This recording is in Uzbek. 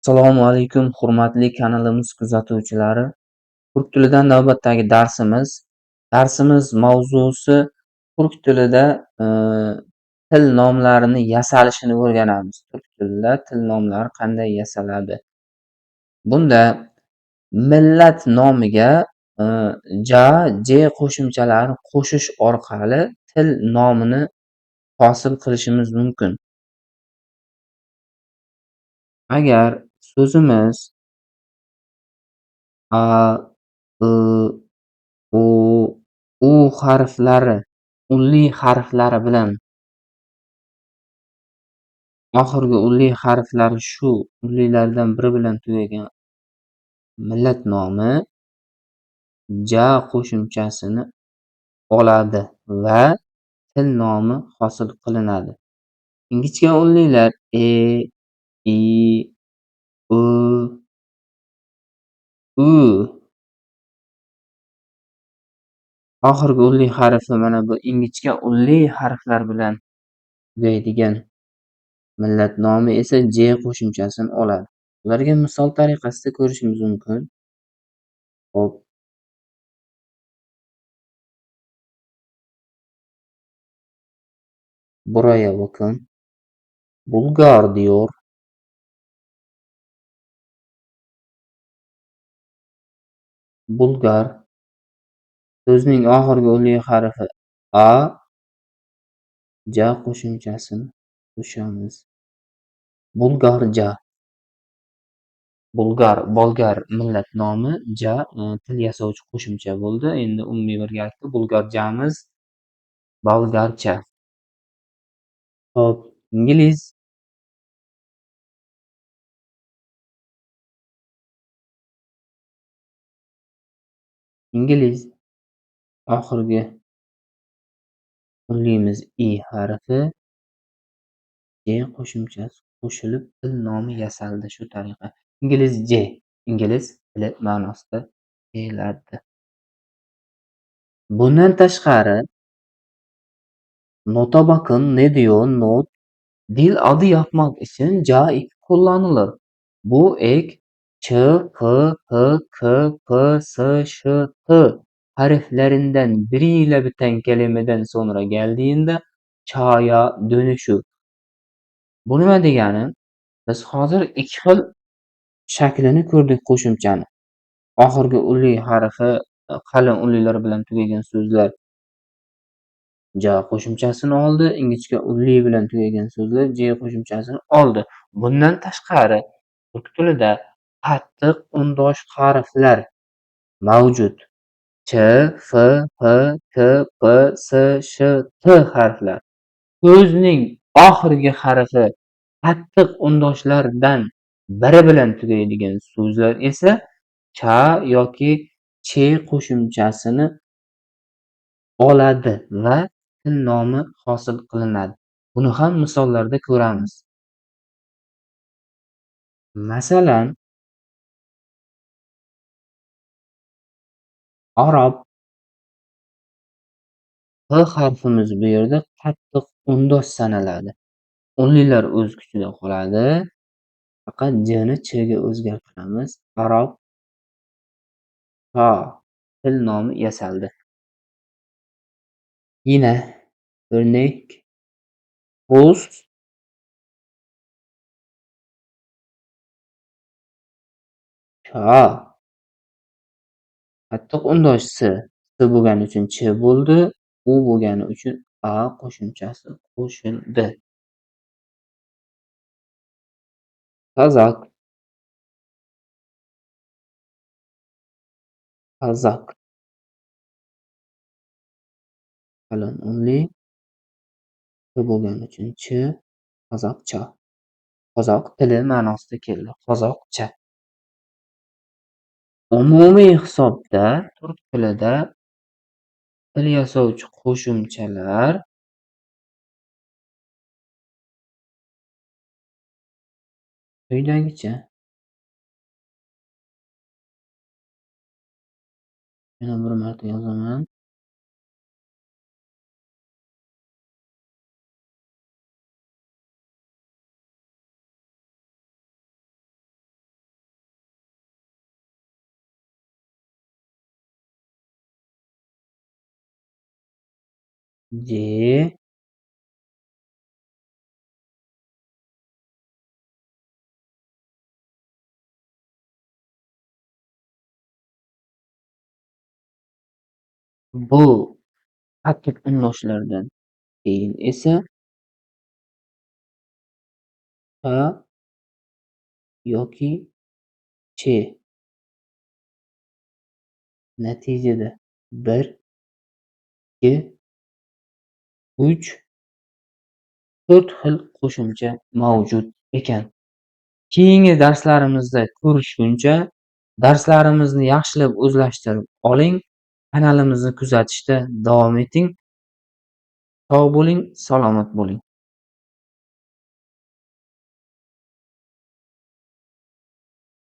Assalomu alaykum, hurmatli kanalimiz kuzatuvchilari. Turk tilidan navbatdagi darsimiz. Darsimiz mavzusi turk tilida til nomlarini yasalishini o'rganamiz. Turk tilida til nomlari qanday yasaladi? Bunda millat nomiga ja, je qo'shimchalarini qo'shish orqali til nomini hosil qilishimiz mumkin. Agar so'zimiz a, i, u, u harflari, unli harflari bilan oxirgi unli harflari shu unlilardan biri bilan tugagan millat nomi ja qo'shimchasini oladi va til nomi hosil qilinadi. Ingichka unlilar e, i, u, u. Oxirgi unli harfi mana bu ingichka unli harflar bilan tugaydigan millat nomi esa j qo'shimchasini oladi. Ularga misol tariqasida ko'rishimiz mumkin. Xo'p. Buraya bakın. Bulgar diyor. Bulgar. So'zning oxirgi unli harfi a, ja qo'shimchasini qo'shamiz. Bulgarca. Bulgar, bolgar millat nomi, ja til yasovchi qo'shimcha bo'ldi. Endi umumiy birgalikda bulgarchamiz, bolgarcha. Xo'p, ingliz. Ingliz. Oxirgi unlimiz i harfi, j qo'shimchasi qo'shilib til nomi yasaldi shu tariqa. Inglizce, ingliz tili ma'nosida keladi. Bundan tashqari nota bakın ne diyor? Not dil adı yapmak için ca eki kullanılır. Bu ek ç, p, h, k, p, s, ş, t harflerinden biriyle biten kelimeden sonra geldiğinde ça'ya dönüşür. Bu nima degani? Biz hozir ikki xil shaklini ko'rdik qo'shimchani. Oxirgi unli harfi qalin unlilar bilan tugagan so'zlar ja qo'shimchasini oldi, ingichka unli bilan tugagan so'zlar j qo'shimchasini oldi. Bundan tashqari turk tilida qattiq undosh harflar mavjud. Ch, f, h, k, p, s, sh, t harflar. So'zning oxirgi harfi qattiq undoshlardan biri bilan tugaydigan so'zlar esa cha yoki che qo'shimchasini oladi va til nomi hosil qilinadi. Buni ham misollarda ko'ramiz. Masalan, Arab P harfimiz bu yerda qattiq undosh sanaladi. Unlilar o'z kuchida qoladi. Faqat j ni ch ga o'zgartiramiz. Arab ha til nomi yasaldi. Yine örnek Rus cha qattiq undosh s, s bo'lgani uchun ch bo'ldi, u bo'lgani uchun a qo'shimchasi qo'shildi. Kazak, Kazak qalin unli, t bo'lgani uchun ch, qozoqcha. Qozoq tili ma'nosida keldi. Qozoqcha. Umumiy hisobda turk tilida til yasovchi qo'shimchalar quyidagicha. Yana bir marta yozaman. J, bu qattiq undoshlardan keyin esa H yoki Ch. Natijada 1, 2, 3, 4 xil qo'shimcha mavjud ekan. Keyingi darslarimizda ko'rishguncha darslarimizni yaxshilab o'zlashtirib oling. Kanalimizni kuzatishda davom eting. Sog' bo'ling, salomat bo'ling.